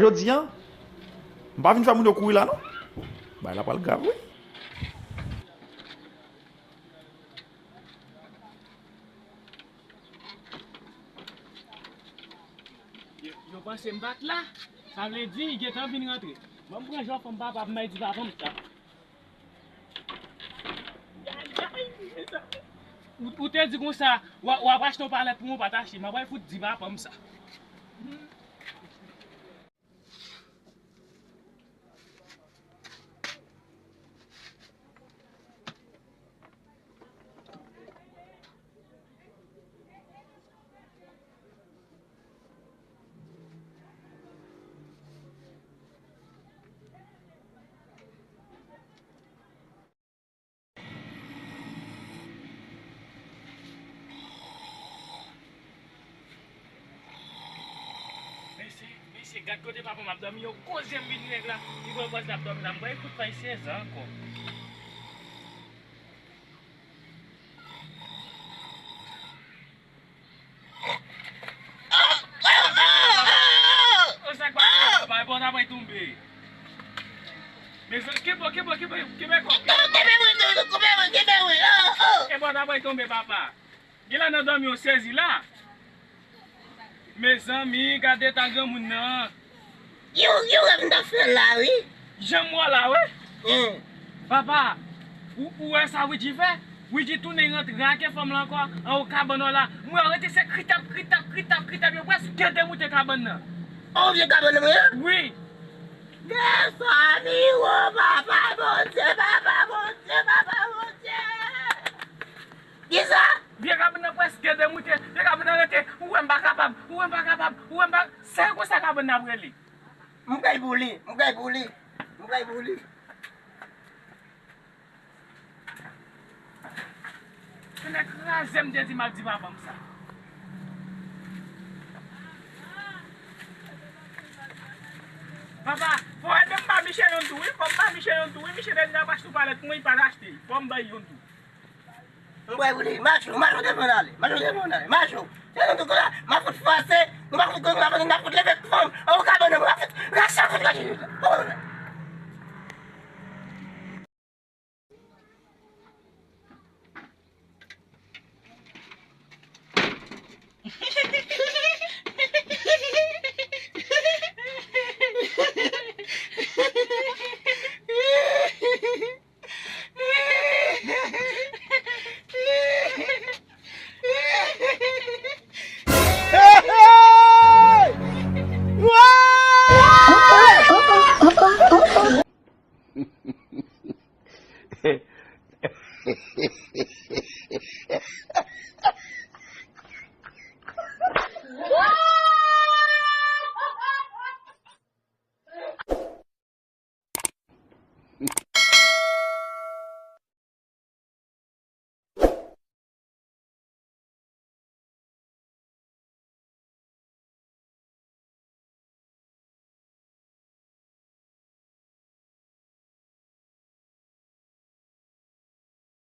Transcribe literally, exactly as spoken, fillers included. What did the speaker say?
Jodi a, m pa vin fè moun yo kouri la non. Bagay la pral grav wi. Yo, yo panse m pa t la. Sa vle di, li gentan vin rantre. Ban m pran jòf fanm papa pou m bay ti papa m sa. Ou, ou te di konsa, w a, w ap achte yon palèt pou mwen, ou pa t achte. M ap fout di papa m sa. Mesye, mesye, gad kote papa m ap dòmi, yo koze m vin nèg la, li pran pòz l ap dòmi la, m pran kout pay sèz an ankò. Sa k pase, papa, e bò n ap tonbe. Mezanmi, kenbe, kenbe, kenbe, kenbe kò. Kenbe wi, kenbe wi, kenbe wi. E bò n ap tonbe, papa. Gen la nan dòmi yo sezi la. Mezanmi, gade eta granmoun nan. Yon, yon rèv m t ap fè la, wi. Jan m wè w la, wi. Hmm. Papa, ou, ou wè sa Widji fè? Widji tounen rantre ak fanm lan ankò anwo kabann nan la. M wè yo rete se kritap, kritap, kritap, kritap, yo prèske demoute kabann nan. Anwo vye kabann nan, wi? Wi. Mezanmi, o papa, Bondye, papa, Bondye, papa, Bondye. Kisa? Vye kabann nan prèske demoute. Vye kabann nan rete. Ou wè m pa kapab. Ou wè m pa kapab. Ou wè m pa. Se konsa kabann nan ap rele. M pral pou li. M pral pou li. M pral pou li. Tonnè kraze m te di m ap di papa m sa. Papa, fò w ede m ba Michel yon tou, wi. Fò m ba Michel yon tou, wi. Michel te di l ap achte yon palèt pou mwen, li pa t achte. Fò m bay yon tou. M pral pou li. Macho, macho devan ale. Macho devan ale. Macho. Se nou tout la. M ap fout fase. Nou pa fout konn, nou pa fout, nou pa fout leve fanm. An ou ka ban nan, m ap fout rache fout rache tout la.